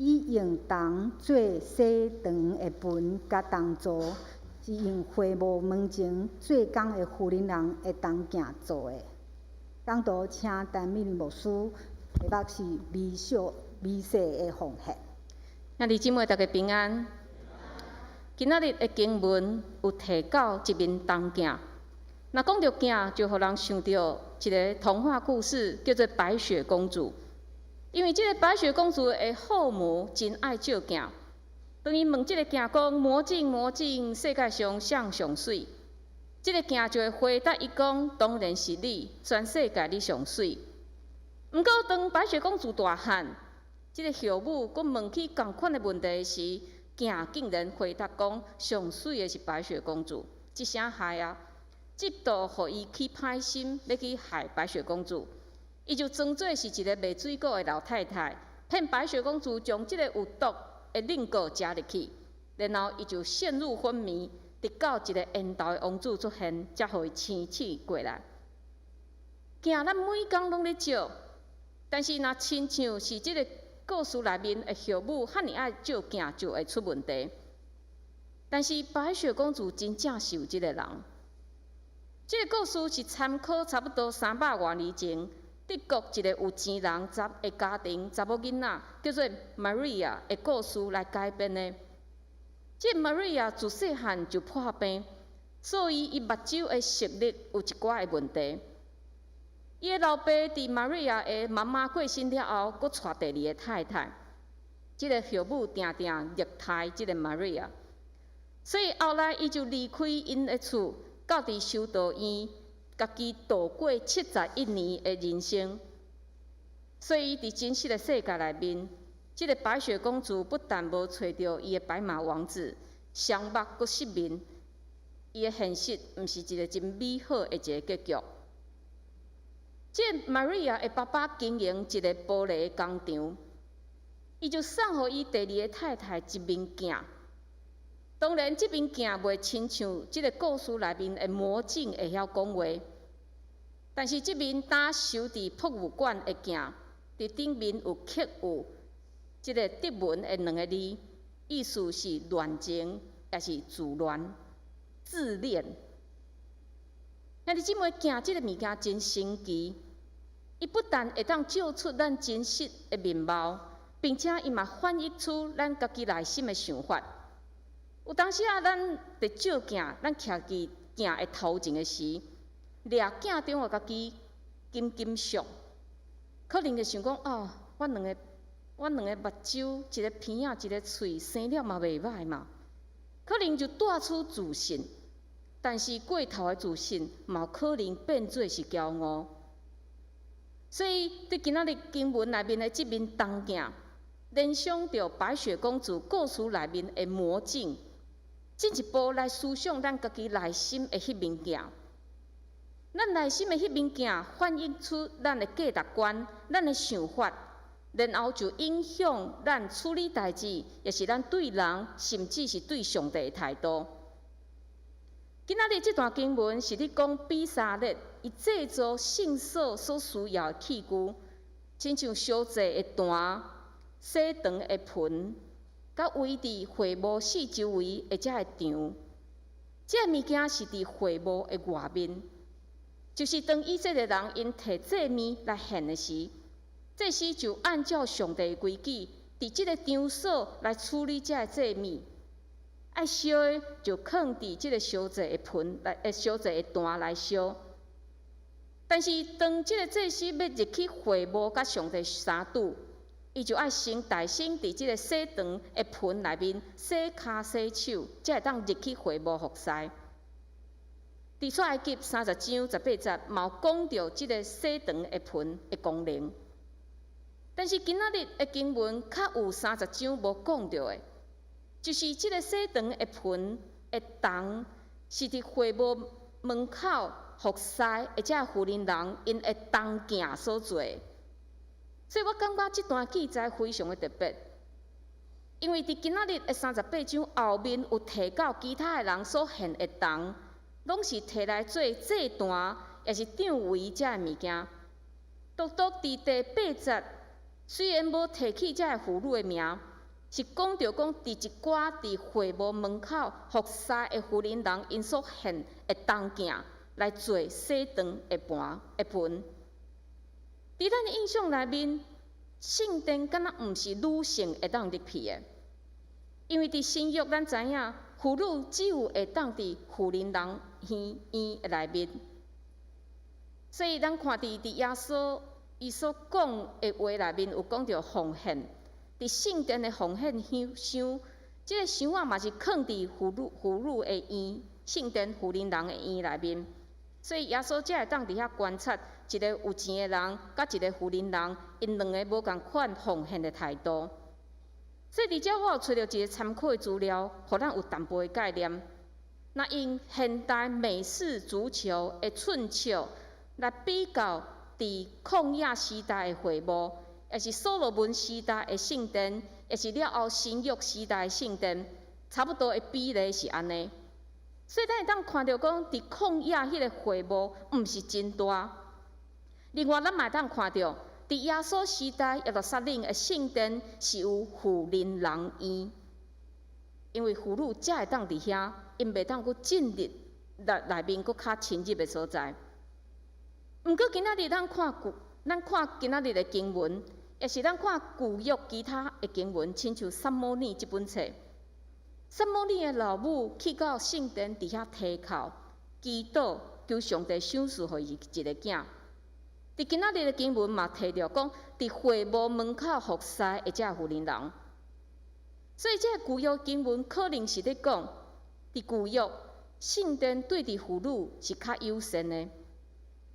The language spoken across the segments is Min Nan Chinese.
伊用銅做洗床的盆佮銅槽，是用會幕門前做工的婦人人的銅鏡做的。講道請陳美玲牧師，題目是微小微細的奉獻。兄弟姊妹，大家平安。今仔日的經文有提到一面銅鏡。若講著鏡，就予人想著一个童話故事，叫做《白雪公主》。因為這个白雪公主的後母真愛照鏡，當伊問這个鏡講：“魔鏡魔鏡，世界上誰上媠？”這个鏡就會回答伊講：“當然是你，全世界你上媠。”毋過當白雪公主大漢，這个後母閣問起仝款的問題時，鏡竟然回答講：“上媠的是白雪公主。”這聲害啊！這度予伊起歹心，欲去害白雪公主。伊就裝做是一个賣水果的老太太，騙白雪公主將這个有毒的冷果食入去，然後伊就陷入昏迷，直到一个緣投的王子出現，才予伊清醒過來。鏡咱每工攏咧照，但是若親像是這个故事內面的後母，遐爾愛照鏡，就會出問題。但是白雪公主真正是有這个人。這个故事是參考差不多300外年前，德國一个有錢人的家庭查某囡仔叫做 Maria 的故事來改編的。這 Maria 自細漢就破病，所以伊目睭的視力有一寡的問題。伊的老爸佇 Maria 的媽媽過身了後，閣娶第二个太太。這个後母定定虐待這个 Maria，所以後來伊就離開𪜶的厝，到佇修道院，家己度過71年的人生。所以佇真實的世界內面，這个白雪公主不但無揣著伊的白馬王子，雙目閣失明，伊的現實毋是一个真美好的一个結局。這 Maria 的爸爸經營一个玻璃工廠，伊就送予伊第二个太太一面鏡。當然，這面鏡袂親像這个故事內面的魔鏡會曉講話，但是這面呾收佇博物館的鏡，佇頂面有刻有這个德文的兩个字，意思是戀情，抑是自戀、自戀。兄弟姊妹，鏡這个物件真神奇，伊不但會當照出咱真實的面貌，並且伊嘛反映出咱家己內心的想法。有當時啊，咱佇照鏡，咱徛佇鏡的頭前的時，掠鏡中的家己緊緊縮，可能會想講：哦，我兩个目睭，一个鼻仔，一个喙，生了嘛袂䆀嘛。可能就帶出自信，但是過頭的自信，嘛有可能變做是驕傲。所以，佇今仔日經文內面的這面銅鏡，聯想著白雪公主故事內面的魔鏡，進一步來思想咱家己內心的彼面鏡。咱內心的彼面鏡，反映出咱的價值觀、咱的想法，然後就影響咱處理代誌，抑是咱對人，甚至是對上帝的態度。今仔日這段經文是咧講比撒列伊製造聖所所需要的器具，親像燒祭的壇、洗床的盆，佮圍佇會幕四周圍的這个場。這个物件是佇會幕的外面，就是當以色列人𪜶提祭物來獻的時，祭司就按照上帝的規矩，佇這个場所來處理這个祭物。愛燒的就囥佇這个燒祭的盆來，燒祭的壇來燒。但是當這个祭司欲入去會幕佮上帝相拄，伊就愛先代先佇這个洗床的盆內面洗跤洗手，才會當入去會幕服侍。佇出埃及30章18節，嘛有講著這个洗床的盆的功能。但是今仔日的經文較有三十章無講著的，就是這个洗床的盆的銅，是佇會幕門口服侍的這婦人人𪜶的銅鏡所做的。所以我感覺這段記載非常的特別，因為佇今仔日的三十八章後面有提到其他的人所獻的銅，攏是提來做祭壇，抑是帳帷這个物件。獨獨佇第八節，雖然無提起這个婦女的名，是講著講，佇一寡佇會幕門口服侍的婦人人，𪜶所獻的銅鏡來做洗腸的盤的盆。佇咱的印象內面，聖殿敢若毋是女性會當入去的，因為佇新約咱知影，婦女只有會當佇婦人人院的內面。所以咱看佇耶穌伊所講的話內面有講著奉獻，佇聖殿的奉獻箱箱，這個箱仔嘛是囥佇婦女的院，聖殿婦人人的院內面。所以耶穌才會當佇遐觀察一個有錢的人，佮一個婦人人，𪜶兩个無仝款奉獻的態度。所以佇遮我有揣著一个參考的資料，予咱有淡薄的概念。若用現代美式足球的寸尺來比較，佇曠野時代的會幕，抑是所羅門時代的聖殿，抑是了後新約時代的聖殿，差不多的比例是按呢。所以咱會當看著講，佇曠野彼个會幕毋是真大。另外，咱嘛會當看著，佇耶穌時代耶路撒冷的聖殿是有婦人人院，因為婦女才會當佇遐，𪜶袂當閣進入內面閣較深入的所在。毋過今仔日咱看今仔日的經文，抑是咱看舊約其他的經文，親像撒母耳這本冊。撒母耳的老母去到聖殿佇遐低叩祈禱，求上帝賞賜予伊一个囝。佇今仔日的經文嘛提著講，佇會幕門口服侍的這婦人人。所以這个舊約經文可能是咧講，佇舊約聖殿對佇婦女是較友善的，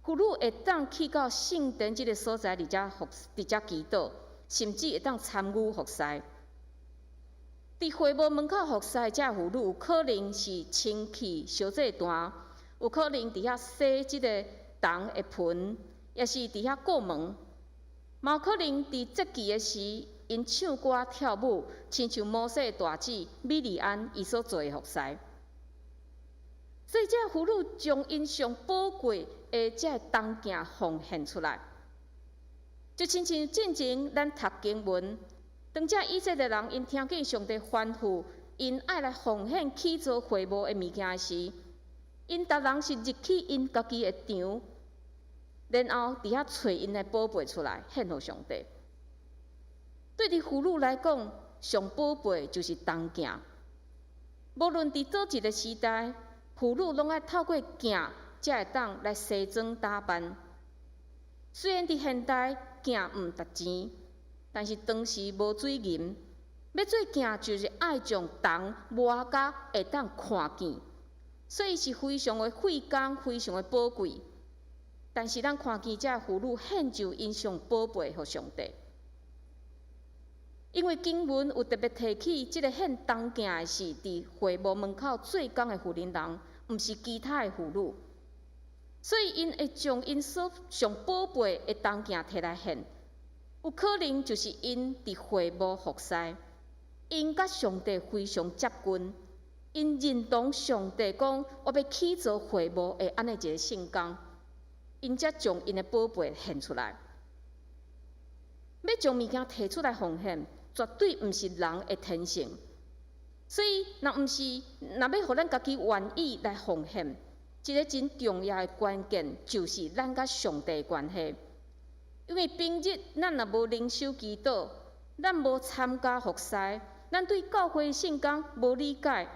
婦女會當去到聖殿這个所在佇遮祈禱，甚至會當參與服侍。佇會幕門口服侍這婦女，有可能是清氣燒祭壇，有可能佇遐洗這个銅的盆，抑是佇遐顧門。嘛有可能佇節期的時，𪜶唱歌跳舞，親像摩西的大姊米利安伊所做的服侍。所以，這婦女將𪜶上寶貴的這个銅鏡奉獻出來，就親像進前咱讀經文。當這以色列人𪜶聽見上帝吩咐，𪜶愛來奉獻起造會幕的物件時，𪜶逐人是入去𪜶家己的場，然後佇遐揣𪜶的寶貝出來獻予上帝。對佇婦女來講，上寶貝就是銅鏡。無論佇佗一个時代，婦女攏愛透過鏡，才會當來梳妝打扮。雖然佇現代鏡毋值錢，但是當時無水銀，欲做鏡就是愛將銅磨甲會當看見，所以是非常的費工，非常的寶貴。但是咱看見這婦女獻上𪜶上寶貝予上帝，因為經文有特別提起，這个獻銅鏡的是佇會幕門口做工的婦人人，毋是其他的婦女，所以𪜶會將𪜶所上寶貝的銅鏡提來獻。有可能就是𪜶佇會幕服侍，𪜶佮上帝非常接近，𪜶認同上帝講我欲起造會幕的按呢一个聖工，𪜶才將𪜶的寶貝獻出來。欲將物件提出來奉獻，絕對毋是人的天性。所以，若毋是若欲予咱家己願意來奉獻，一个真重要的關鍵就是咱佮上帝的關係。因為平日咱若無靈修祈禱，咱無參加服侍，咱對教會聖工無理解，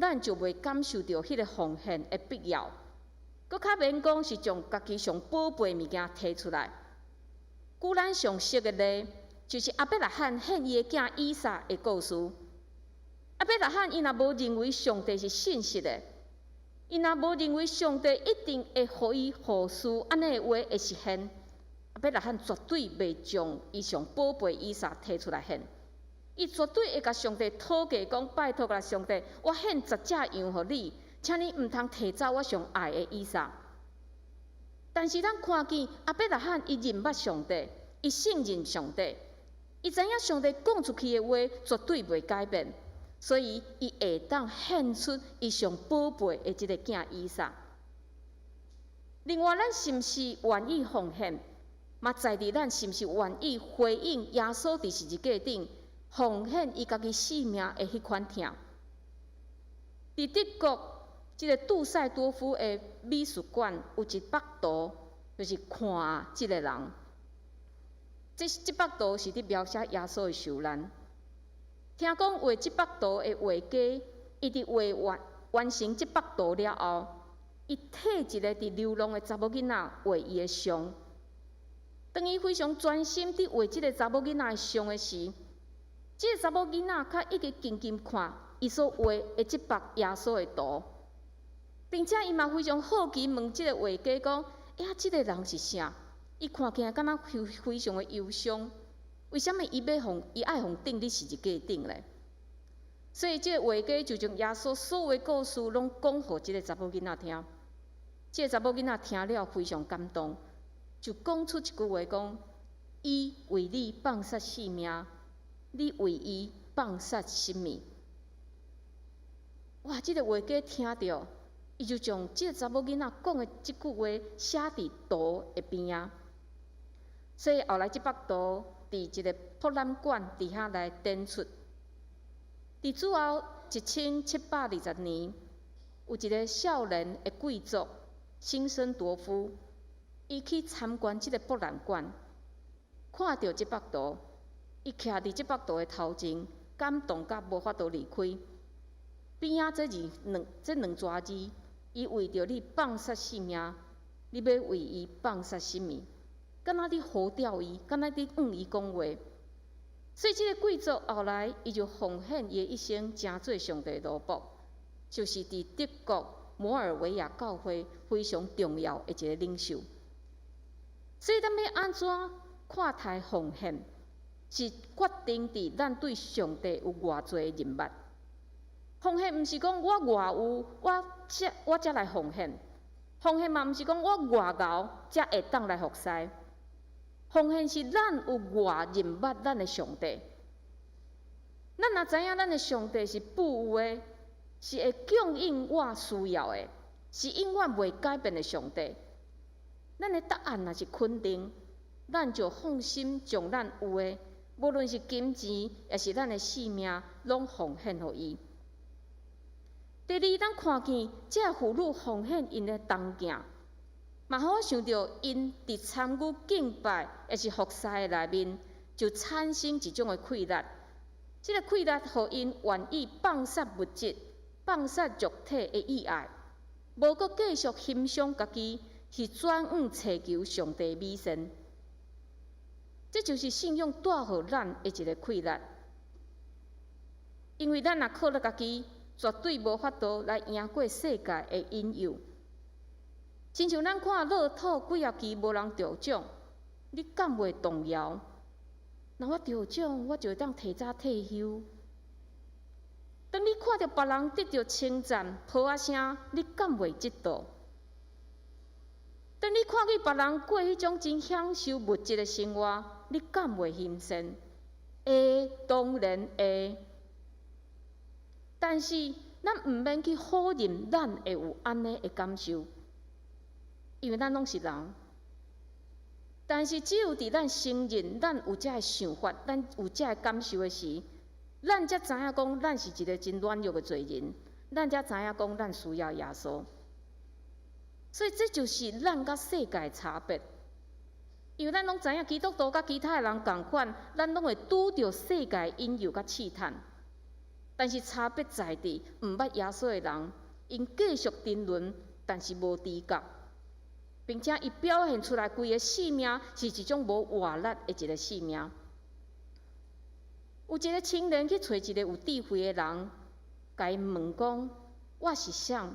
咱就袂感受著彼个奉獻的必要。閣較免講是將家己上寶貝物件提出來。舉咱上熟的例，就是亞伯拉罕獻伊的囝以撒的故事。亞伯拉罕伊若無認為上帝是信實的，伊若無認為上帝一定會予伊後嗣按呢的話會實現，亞伯拉罕絕對袂將伊上寶貝以撒提出來獻，伊絕對會共上帝討價講：拜託啦，上帝，我獻10隻羊予你，請你毋通提走我上愛的以撒。但是咱看見亞伯拉罕伊認捌上帝，伊信任上帝，伊知影上帝講出去的話絕對袂改變，所以伊會當獻出伊上寶貝的這个囝以撒。另外，咱是毋是願意奉獻，嘛在佇咱是毋是願意回應耶穌佇十字架頂，奉獻伊家己性命的彼款疼。佇德國這个杜塞多夫的美術館有一幅圖，就是看這个人。這幅圖是佇描寫耶穌的受難。聽講畫這幅圖的畫家，伊佇畫完成這幅圖了後，伊替一个佇流浪的查某囡仔畫伊的像。當伊非常專心佇畫這个查某囡仔的像的時，這个查某囡仔較一直緊緊看伊所畫的這幅耶穌的圖，並且伊嘛非常好奇問這个畫家講：“欸啊，這个人是啥？伊看起來敢若非常的憂傷，為啥物伊愛予釘佇十字架頂咧？”所以這个畫家就將耶穌所有的故事攏講予這个查某囡仔聽。這个查某囡仔聽了非常感動，就講出一句話講：“伊為你放殺性命，你為伊放殺啥物？”哇！這个畫家聽著，伊就將這個查某囡仔講的這句話寫佇圖的邊仔。所以後來這幅圖佇一个博覽館佇遐來展出。佇主後1720年，有一个少年的貴族辛森多夫，伊去參觀這个博覽館，看著這幅圖，伊徛佇這幅圖的頭前，感動甲無法度離開。邊仔這兩逝字，伊為著你放殺性命，你欲為伊放殺啥物？敢若佇呼叫伊，敢若佇向伊講話。所以這个貴族後來，伊就奉獻伊的一生，成做上帝奴僕，就是佇德國摩爾維亞教會非常重要的一个領袖。所以，咱欲按怎看待奉獻，是決定佇咱對上帝有偌濟認捌。奉獻毋是講我偌有，我才來奉獻。奉獻嘛毋是講我偌𠢕才會當來服侍。奉獻是咱有偌認捌咱的上帝。咱若知影咱的上帝是富有的，是會供應我需要的，是永遠袂改變的上帝。咱的答案若是肯定，咱就放心將咱有的，無論是金錢，抑是咱的性命，攏奉獻予伊。第二，咱看見這婦女奉獻𪜶的銅鏡，嘛予我想著𪜶佇參與敬拜，抑是服侍的內面，就產生一種的氣力。這个氣力予𪜶願意放殺物質、放殺肉體的意愛，無閣繼續欣賞家己，是轉往尋求上帝美善。這就是信仰帶予咱的一个氣力，因為咱若靠著家己，絕對無法度來贏過世界的引誘。親像咱看樂透幾仔期無人著獎，你敢袂動搖？若我著獎，我就會當提早退休。當你看著別人得著稱讚、噗仔聲，你敢袂嫉妒？當你看見別人過彼種真享受物質的生活，你敢袂欣羨？會，當然會。但是，咱毋免去否認咱會有按呢的感受，因為咱攏是人。但是，只有佇咱承認咱有這个想法，咱有這个感受的時，咱才知影講，咱是一个真軟弱的罪人，咱才知影講，咱需要耶穌。所以，這就是咱佮世界的差別。因為咱攏知影基督徒佮其他的人仝款，咱攏會拄著世界引誘佮試探。但是差別在佇毋捌耶穌的人，𪜶繼續沉淪，但是無知覺，並且伊表現出來規个性命是一種無活力的一个性命。有一个青年去揣一个有智慧的人，共伊問講：我是啥？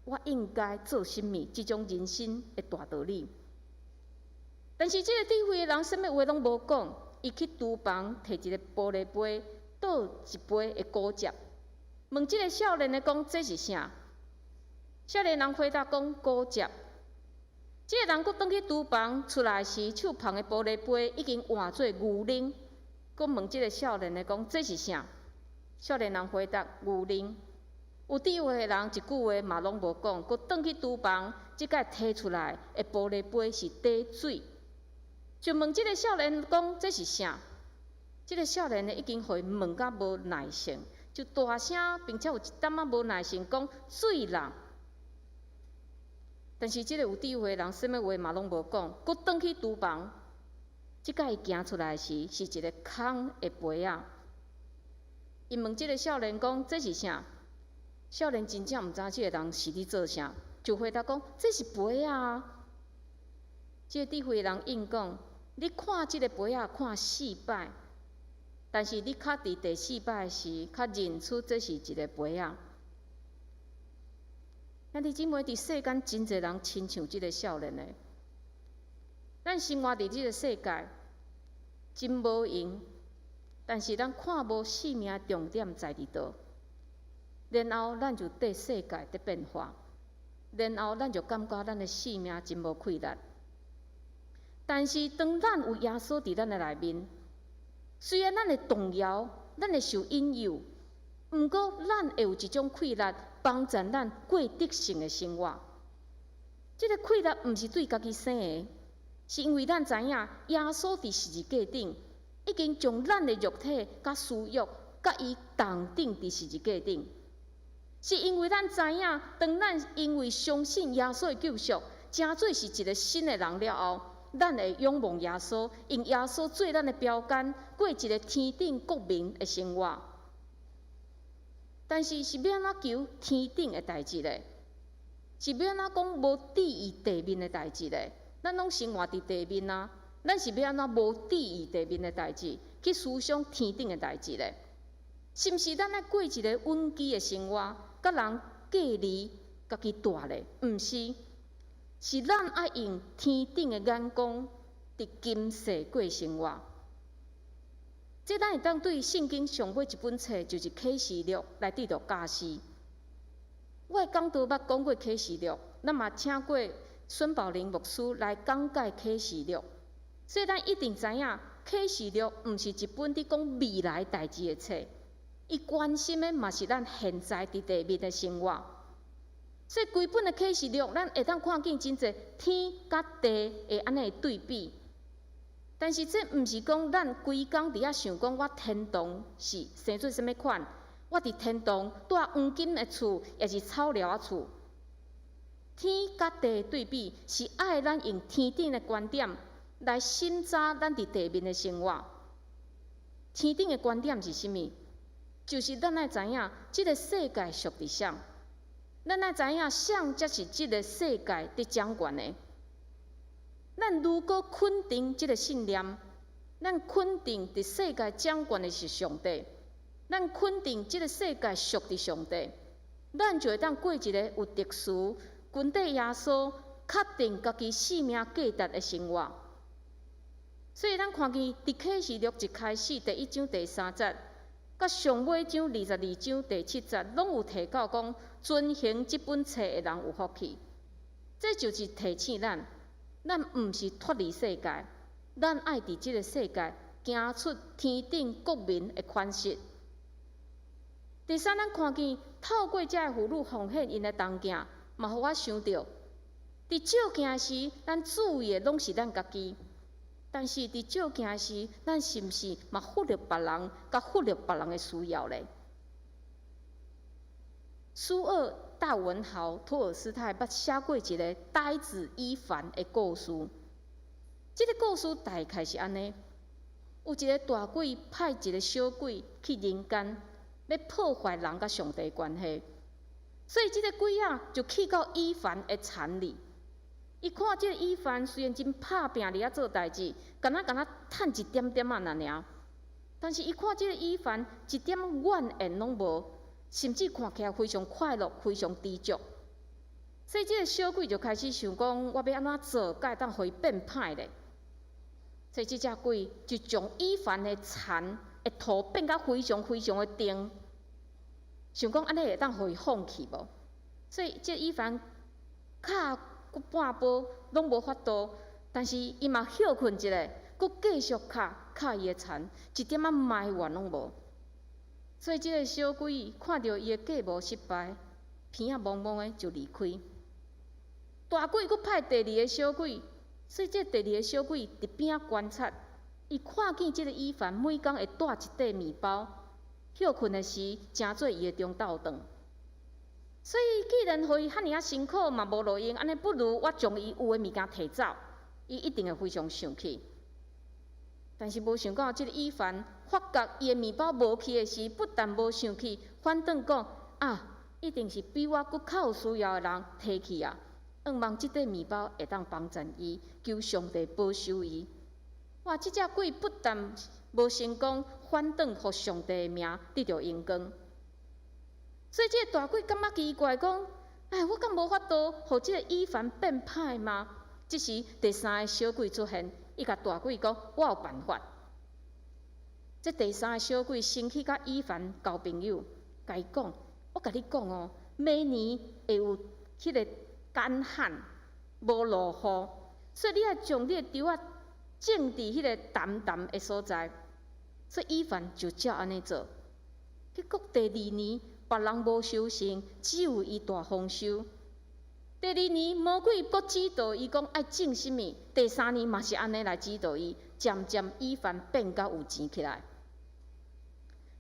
我應該做啥物？這種人生的大道理。但是這个智慧的人，啥物話攏無講，伊去廚房提一个玻璃杯，倒一杯的果汁，問這个少年的講：這是啥？少年人回答講：果汁。這个人閣轉去廚房出來時，手捧的玻璃杯已經換做牛奶。閣問這个少年的講：這是啥？少年人回答：牛奶。有智慧的人一句話嘛攏無講，閣轉去廚房，這擺提出來的玻璃杯是底水。就問這个少年講：這是啥？這个少年的已經予伊問甲無耐性，就大聲並且有一點仔無耐性講水啦。但是這个有智慧的人，啥物話嘛攏無講，閣轉去廚房。這擺伊行出來時，是一个空的杯仔。伊問這个少年講：這是啥？少年真正毋知這个人是佇做啥，就回答講：這是杯仔啊。這個智慧的人應講：你看這个杯仔看四擺，但是你較佇第四擺時，較認出這是一个杯仔。兄弟姊妹，佇世間真濟人親像這个少年的。咱生活佇這个世界，真無閒，但是咱看無生命重點在佇佗，然後咱就綴世界佇變化，然後咱就感覺咱的生命真無氣力。但是當咱有耶穌佇咱的內面，雖然咱會動搖，咱會受引誘，毋過咱會有一種氣力，幫助咱過得勝的生活。這个氣力毋是對家己生的，是因為咱知影耶穌佇十字架頂，已經將咱的肉體佮私欲，佮伊同釘佇十字架頂。是因為咱知影，當咱因為相信耶穌的救贖，成做是一个新的人了後，咱會仰望耶穌，用耶穌做咱的標桿，過一个天頂國民的生活。但是是欲按怎求天頂的代誌咧？是欲按怎講無注意地面的代誌咧？咱攏生活佇地面啊，咱是欲按怎無注意地面的代誌，去思想天頂的代誌咧？是毋是咱愛過一个穩基的生活，佮人隔離家己蹛咧？毋是，是咱愛用天頂的眼光，佇今世過生活。這咱會當對聖經上尾一本冊，就是啟示錄來得著教示。我的講道捌講過啟示錄，咱嘛請過孫寶玲牧師來講解啟示錄，所以咱一定知影啟示錄毋是一本佇講未來代誌的冊，伊關心的嘛是咱現在佇地面的生活。所以規本的啟示錄，咱會當看見真濟天佮地的按呢對比。但是這毋是講咱規工佇遐想講我天堂是生做啥物款，我佇天堂蹛黃金的厝，抑是草寮仔厝。天佮地對比，是愛咱用天頂的觀點來審查咱佇地面的生活。天頂的觀點是啥物？就是咱愛知影，這个世界屬佇啥？咱愛知影啥才是這个世界佇掌權的。咱如果肯定這个信念，咱肯定佇世界掌權的是上帝，咱肯定這个世界屬佇上帝，咱就會當過一个有特殊、跟綴耶穌、確定家己生命價值的生活。所以咱看見佇啟示錄一開始第一章第三節，佮上尾章22章第七節，攏有提到講，遵行這本冊的人有福氣。這就是提醒咱，咱毋是脫離世界，咱愛佇這个世界行出天頂國民的款式。第三，咱看見透過這个婦女奉獻𪜶的銅鏡，嘛予我想著，佇照鏡時，咱注意的攏是咱家己；但是佇照鏡時，咱是毋是嘛忽略別人，佮忽略別人的需要咧？蘇俄大文豪托爾斯泰捌寫過一个呆子伊凡的故事。這个故事大概是按呢：有一个大鬼派一个小鬼去人間，欲破壞人佮上帝關係，所以這个鬼仔就去到伊凡的田裡。伊看這个伊凡雖然真拍拚佇遐做代誌，敢若敢若趁一點點仔爾爾，但是伊看這个伊凡一點怨言攏無，甚至看起來非常快樂、非常知足。所以這个小鬼就開始想講：我欲按怎做，才會當予伊變歹咧？所以這隻鬼就將伊凡的田的土變甲非常非常的重，想講按呢會當予伊放棄無？所以這伊凡敲閣半晡攏無法度，但是伊嘛歇睏一下，閣繼續敲敲伊的田，一點仔埋怨攏無。所以這个小鬼看著伊的計謀失敗，鼻仔摸摸的就離開。大鬼閣派第二个小鬼，所以這第二个小鬼佇邊仔觀察，伊看見這个以凡每工會帶一塊麵包，歇睏的時，成做伊的中晝頓。所以既然予伊遐爾仔辛苦嘛無路用，按呢不如我將伊有的物件提走，伊一定會非常生氣。但是無想到，這个以凡發覺伊的麵包無去的時，不但無生氣，反轉講啊，一定是比我閣較有需要的人提去啊！向望這塊麵包會當幫贊伊，求上帝保守伊。哇！這隻鬼不但無成功，反轉予上帝的名得著榮光。所以這個大鬼感覺奇怪，講：哎，我敢無法度予這個以凡變歹嗎？這時第三个小鬼出現，伊共大鬼講：我有辦法。這第三个小鬼先去佮以凡交朋友，共伊講：我共你講哦，明年會有彼个乾旱，無落雨，所以你愛將你的稻仔種佇彼个澹澹的所在。所以以凡就照按呢做。結果第二年，別人無收成，只有伊大豐收。第二年，魔鬼閣指導伊講愛種啥物。第三年嘛是按呢來指導伊，漸漸以凡變甲有錢起來。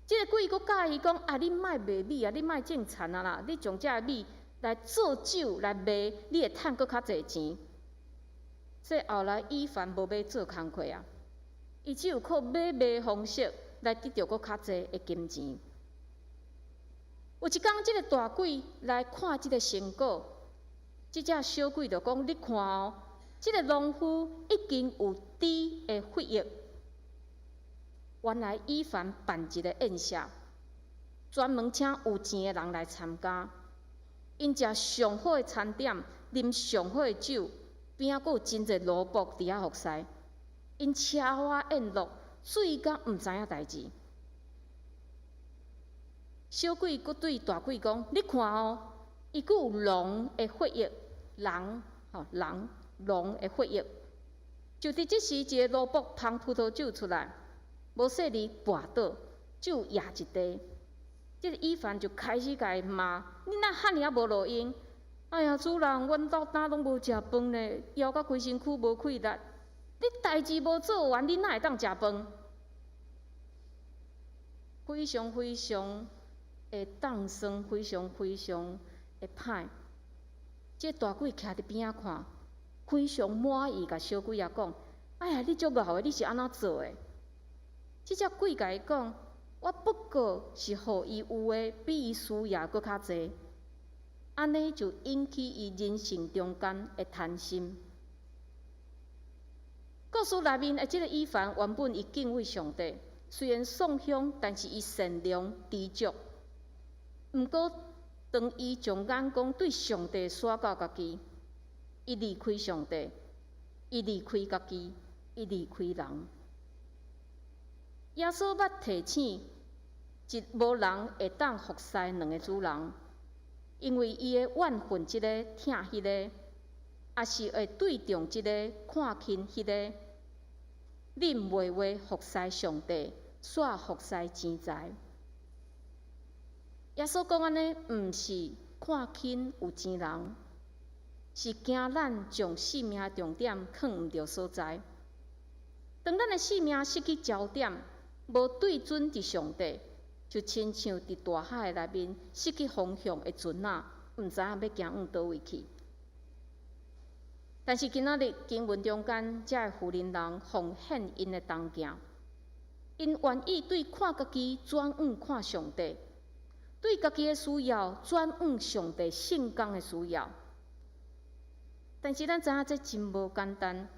這个鬼閣教伊講：啊，你莫賣米啊，你莫種田啊啦，你將這个米來做酒來賣，你會趁閣較濟錢。所以後來以凡無欲做工課啊，伊只有靠買賣方式來得著閣較濟的金錢。有一工，這个大鬼來看這个成果，這隻小鬼就講：你看哦，這个農夫已經有豬的血液。原來以凡辦一个宴席，專門請有錢的人來參加，𪜶食上好的餐點，啉上好的酒，邊仔閣有真濟奴僕佇遐服侍，𪜶奢華宴樂，醉甲毋知影代誌。小鬼閣對大鬼講：你看哦，伊閣有狼的血液，狼吼狼狼的血液。就佇這時，一个奴僕捧葡萄酒出來，無細膩跋倒，酒挾一地。這个以凡就開始共伊罵：你哪遐爾仔無路用？哎呀，主人，阮到今攏無食飯呢，枵甲規身軀無氣力。你代誌無做完，你哪會當食飯？非常非常的凍酸，非常非常的歹。這个大鬼徛佇邊仔看，非常滿意，共小鬼仔講：哎呀，你足𠢕的，你是按怎做的？這隻鬼共伊講：我不過是予伊有的比伊需要閣較濟，按呢就引起伊人性中間的貪心。故事內面的這个以凡，原本伊敬畏上帝，雖然喪鄉，但是伊善良知足。毋過，當伊將眼光對上帝徙到家己，伊離開上帝，伊離開家己，伊離開人。耶穌捌提醒，一無人會當服侍兩个主人，因為伊會怨恨這个，疼彼个，抑是會對重這个，看輕彼个。恁袂話服侍上帝，煞服侍錢財。耶穌講按呢，毋是看輕有錢人，是驚咱將生命重點囥毋著所在。當咱的生命失去焦點，無對準佇上帝，就親像佇大海內面失去方向的船仔，毋知影欲行往佗位去。但是今仔日經文中間，這个婦人人奉獻𪜶的銅鏡，𪜶願意對看家己轉往看上帝，對家己的需要轉往上帝聖工的需要。但是咱知影這真無簡單。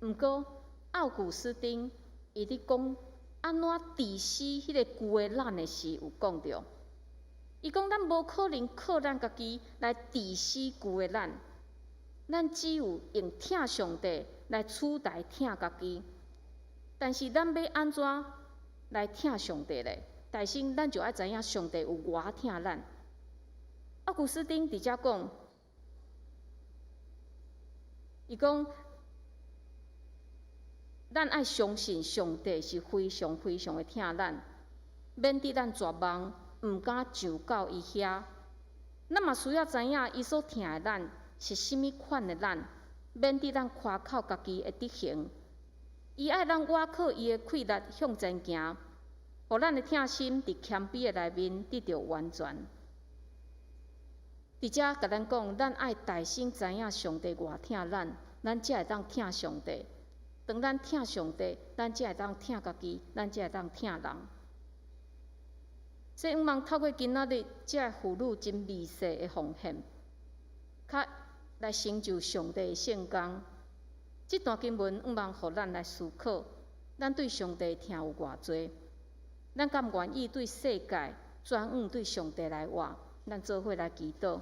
毋過奧古斯丁伊佇講按怎治死彼个舊的咱的時，有講著，伊講咱無可能靠咱家己來治死舊的咱。咱只有用疼上帝來取代疼家己，但是咱欲按怎來疼上帝咧？大先咱就愛知影上帝有偌疼咱。奧古斯丁佇遮講，伊講咱愛相信上帝是非常非常的疼咱，免得咱絕望，毋敢上到伊遐。咱嘛需要知影伊所疼的咱是啥物款的咱，免得咱誇口家己的德行。伊愛咱倚靠伊的氣力向前行，予咱的疼心佇謙卑的內面得著完全。佇遮共咱講，咱愛大聲知影上帝偌疼咱，咱才會當疼上帝。當咱疼上帝，咱才會當疼家己，咱才會當疼人。所以，向望透過今仔日這个婦女真微細的奉獻，較來成就上帝的聖工。這段經文向望予咱來思考，咱對上帝疼有偌濟？咱敢願意對世界轉向對上帝來活？咱做伙來祈禱。